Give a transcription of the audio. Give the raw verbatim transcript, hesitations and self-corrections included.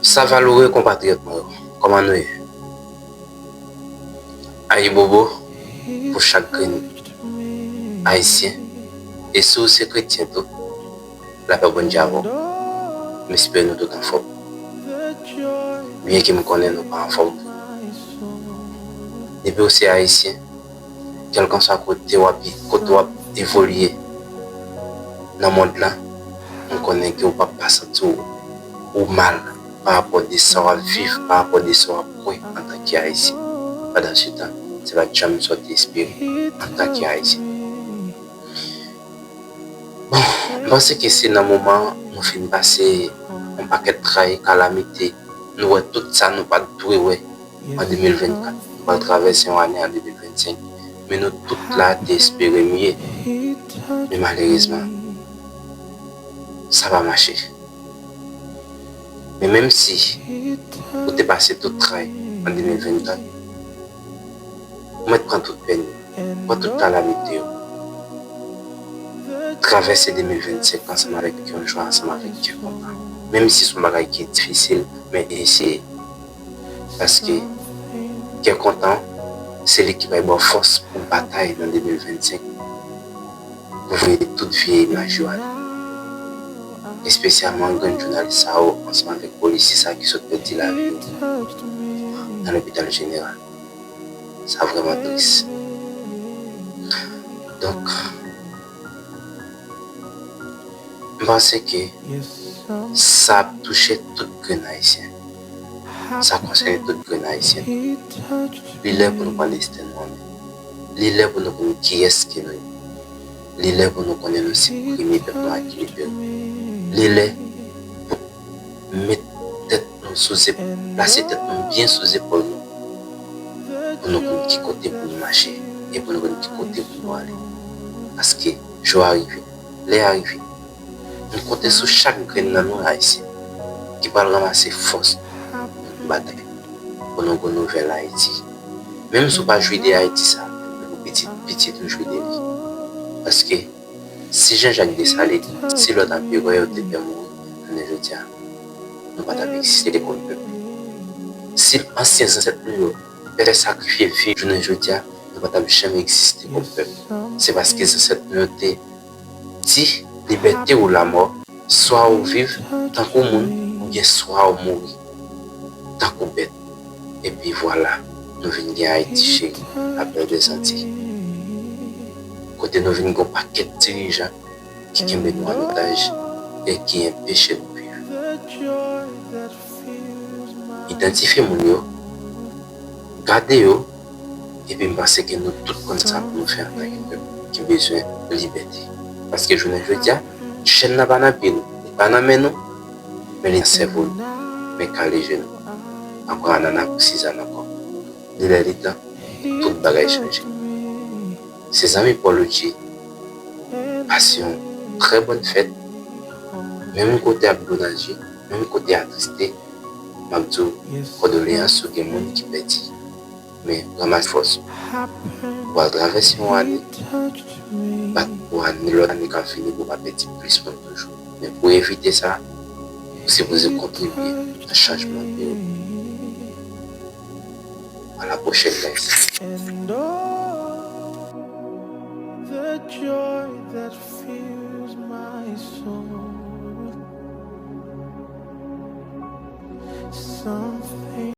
Sa valoure konpatriyòt mwen yo, kòman nou ye? Ayibobo pou chak grenn Ayisyen. E si w se kretyen tou, lapè Bondye avè w. M espere nou tout anfòm. Byenke m konnen nou pa anfòm. Depi w se Ayisyen, kèlkanswa kote w ap, kote w ap evolye nan mond lan, m konnen ke w p ap pa santi w, ou mal pa rapò de sa w ap viv, pa rapò de sa w ap kwè antanke Ayisyen. Pandansetan, se pa t janm sa w te espere antanke Ayisyen. Bon, m panse ke se nan moman nou fin pase yon pakèt tray, kalamite, nou wè tout sa nou pa t dwe wè an de mil vennkat. Nou pral travèse yon ane an de mil vennsenk, men nou tout la te espere mye. Men malerezman, sa pa mache. Men menm si ou te pase tout tray an de mil vennkat, ou mèt pran tout pèn yo, pran tout kalamite yo. Travèse de mil vennsenk ansanm avèk yon jwa, ansanm avèk kè kontan. Menm si se yon bagay ki difisil, men eseye. Paske kè kontan, se li ki bay ba w fòs pou batay nan de mil vennsenk, pou voye tout vye imaj yo ale. Espesyalman grenn jounalis sa yo ansanm avèk polisye sa ki sot pèdi lavi yo nan lopital jeneral. Sa vrèman tris. Donk, m panse ke sa ap touche tout grenn Ayisyen. Sa konsène tout grenn Ayisyen. Li lè pou nou pran desten nou an men. Li lè pou nou konn kiyès ke nou ye. Li lè pou nou konnen nou se premye pèp nwa ki libere. Li lè pou met tèt nou sou zep-, plase tèt nou byen sou zepòl nou. Pou nou konn ki kote pou nou mache e pou nou konn ki kote pou nou ale. Paske jou a rive, lè a rive. M konte sou chak grenn nan nou Ayisyen ki pral ranmase fòs pou batay pou nou gon nouvèl Ayiti. Menm si w pa jwi de Ayiti sa, men pou pitit pitit ou jwi de li. Paske si Jan Jak Desalin, si lòt anperè yo te pè mouri, jounen jodi a, nou pa t ap egziste kòm pèp. Si ansyen zansèt nou yo pè sakrifye vi, jounen jodi a, nou pa t ap janm egziste kòm pèp. Se paske zansèt nou yo te di, libète ou lamò, swa ou viv tankou moun, oubyen swa ou mouri tankou bèt. Epi vwala, nou vin gen Ayiti cheri, la belle des Antilles. Kote nou vin gen yon pakèt dirijan ki kenbe nou an otaj e ki enpeche nou viv. Idantifye moun yo, gade yo, epi m panse ke nou tout konn sa pou nou fè antanke pèp ki bezwen libète. Paske jounen jodi a, chèn nan pa nan pye nou, li pa nan men nou, men li nan sèvo nou, men kale je nou. Ankò anana pou Sizàn ankò. Li lè li tan pou tout bagay chanje. Se zanmi Paul Oudjé, pase yon trè bòn fèt, menm kote ak Bonaji, menm kote Atriste, m ap di w kondoleyans ou gen moun ki pèdi. Men ranmase fòs ou. Ou pral travèse yon ane, bat pou ane, lòt ane k ap vini pou w pa pèdi plis moun toujou. Men pou evite sa, ou sipoze kontribye nan chanjman peyi w. A la pwochèn, guys. And oh, the joy that fills my soul. Something